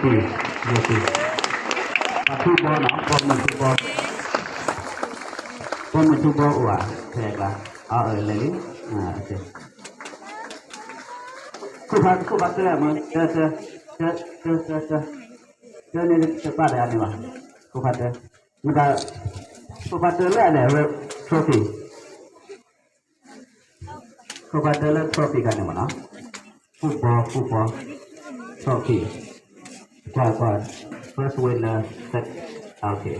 ယဲၢ်ပံၤ, ပှၤထူဘီနီၤ, ပိာ်မုၣ်ထူဘီ, ပိာ်မုၣ်ထူဘီအိၣ်ဧါ, ဖဲကျါ, အၢ လဲၤလံ, ခိၣ်ဖး, ခိၣ်ဖးတၢမ့ၢ်, တၢ, တၢ, တၢ, တၢ, တၢ, တၢန့ၣ်တပာ်ဒီးအန့ၣ်ဘၣ်, ခိၣ်ဖးတၢ, မတၤ, ခိၣ်ဖးတၢလၢအလဲၤ trophy ခိၣ်ဖးတၢလၢ trophy ခါန့ၣ်မ့ၢ်နီၤ, football, football, trophy, ကွၢ်ကွၢ်, first winner, sec-, okay,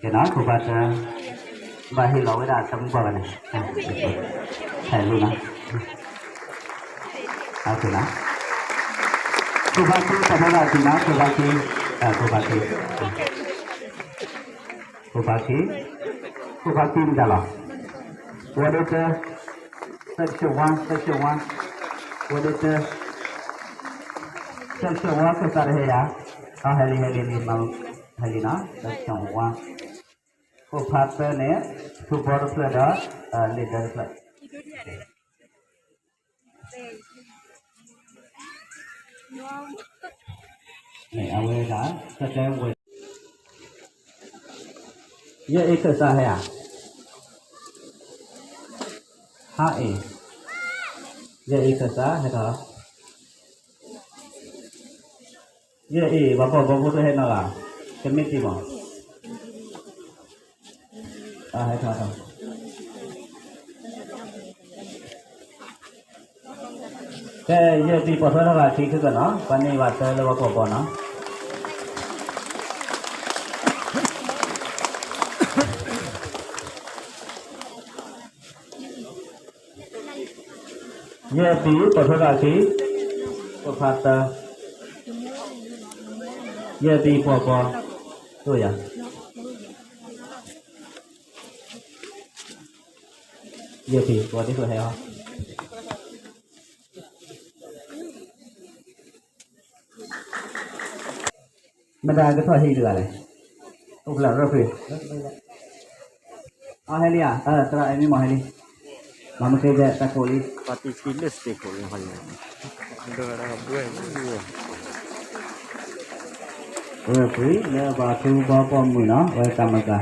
ကဲနီၤ, ခိၣ်ဖးတၢ, ဘၣ်ဟ့ၣ်လီၤဝဲဒၣ်တမူဘၣ်ဘၣ်န့ၣ်, ဟဲလံနီၤ, okay နီၤ, ခိၣ်ဖးခံ ပှၤဖးဘၣ်ခံနီၤ, ခိၣ်ဖးခံ, ခိၣ်ဖးခံ ခိၣ်ဖးခံ, ခိၣ်ဖးခံမတၤလီၤ, ဝဲဒၣ်တၢ, section one, section one, ဝဲဒၣ်တၢ, section one ခိၣ်သးတဟဲယၤ, အဟဲလံ ဟဲလံ လံ, ဟဲလံနီၤ, section one, ခိၣ်ဖးတၢန့ၣ်, ထူဘီတဖျၢၣ်ဒီး, လံာ်ဒၢတဖျၢၣ် န့ၣ် အဝဲဒၣ် ကတဲဝဲ, ယဲၢ်အ့ခၢၣ်စးဟဲဧါ, ဟါအ့ၣ်, ယဲၢ်အ့ခၢၣ်စးဟဲထီၣ်, ယဲၢ်အ့ၣ် ပှၤဖီၣ်ဘီဖိတဟဲနီၤဂၤ, ကမ့ၢ်တံၢ်မး, အဟဲထီၣ်ထီၣ် ကဲ ယဲၢ်ပံၤပိာ်ထွဲထီၣ်ဂၤခံခုကနီၤ, ပှၤန့ၢ်ဘၣ်တၢလၢပှၤဖီၣ်ဘီနီၤ. ယဲၢ်ပံၤပိာ်ထွဲထီၣ်ဂၤခံ, ပိာ်ဖးတၢ, ယဲၢ်ပံၤပိာ်ဘီ, တိၢ်ယၤ ယဲၢ်ပံၤ ပှၤဒ်သိးဟဲအီၤ, မတၤကထီၣ်ဟံးတဂၤလဲၣ်, အိၣ်ဖျဲၣ်ရၢၢ်ဖှံ, အဟဲလံဧါ, သရၣ်အဲမ့ၢ်မၤဟဲလံ, မၤမ့ၢ်က့ၤတၢ်ကိးလံ, ပှၤတံၢ်သံလၢ stage ခိၣ်လံဟီလံ, ရၢၢ်ဖှံလၢပှၤထူဘီပိာ်မုၣ်နီၤ ဝဲတၢ်မၤကၤ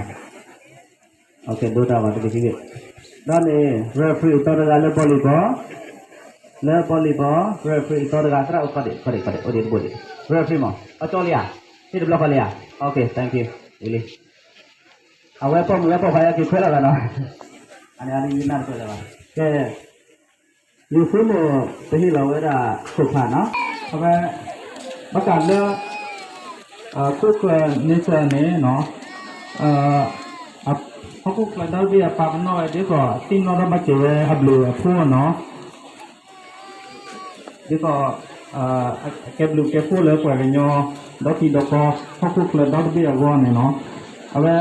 ဒိတၢ်ဘၣ်တဘ့ၣ်ထံဘ့ၣ်, ဒီးန့ၣ် referee အသီတဂၤလၢ volleyball, လၢ volleyball referee အသီတဂၤ သရၣ်အိၣ်ခီဒံး ခီဒံး ခီဒံး အိၣ်ဒံးတဘိဒံး referee မး အကၠီလံဧါ, ဟ့ၣ်တဘျီဃီလံဧါ, okay thank you, ဝံၤလံ, အဝဲပိာ်မုၣ်ဝဲပိာ်ခွါယက့ၤခွဲးလီၤသးနီၤ, အန့ၣ်အန့ၣ်ယနၢ်တခွဲးလၢၤဘၣ်, ကဲ ယဆိကမိၣ် ပဟ့ၣ်လီၤဝဲဒၣ်ခိၣ်ဖးနီၤ, အဝဲ ဘၣ်ဃးလၢ ခိၣ်ချၢ nature န့ၣ်နီၤ, ဟီၣ်ခိၣ်ချၢဒီတဘ့ၣ်အပာ်ပနီၣ်ဝဲဒ်သိး သ့ၣ်နီၣ်ထီၣ်ဘၣ်က့ၤဝဲအဘျုးအဖှိၣ်နီၤ, ဒ်သိး အကဲဘျုးကဲဖှိၣ်လၢပှၤကညီ ဒီထံဒီကီၢ် ဟီၣ်ခိၣ်ချၢဒီတဘ့ၣ်အဂီၢ်န့ၣ်နီၤ, အဝဲ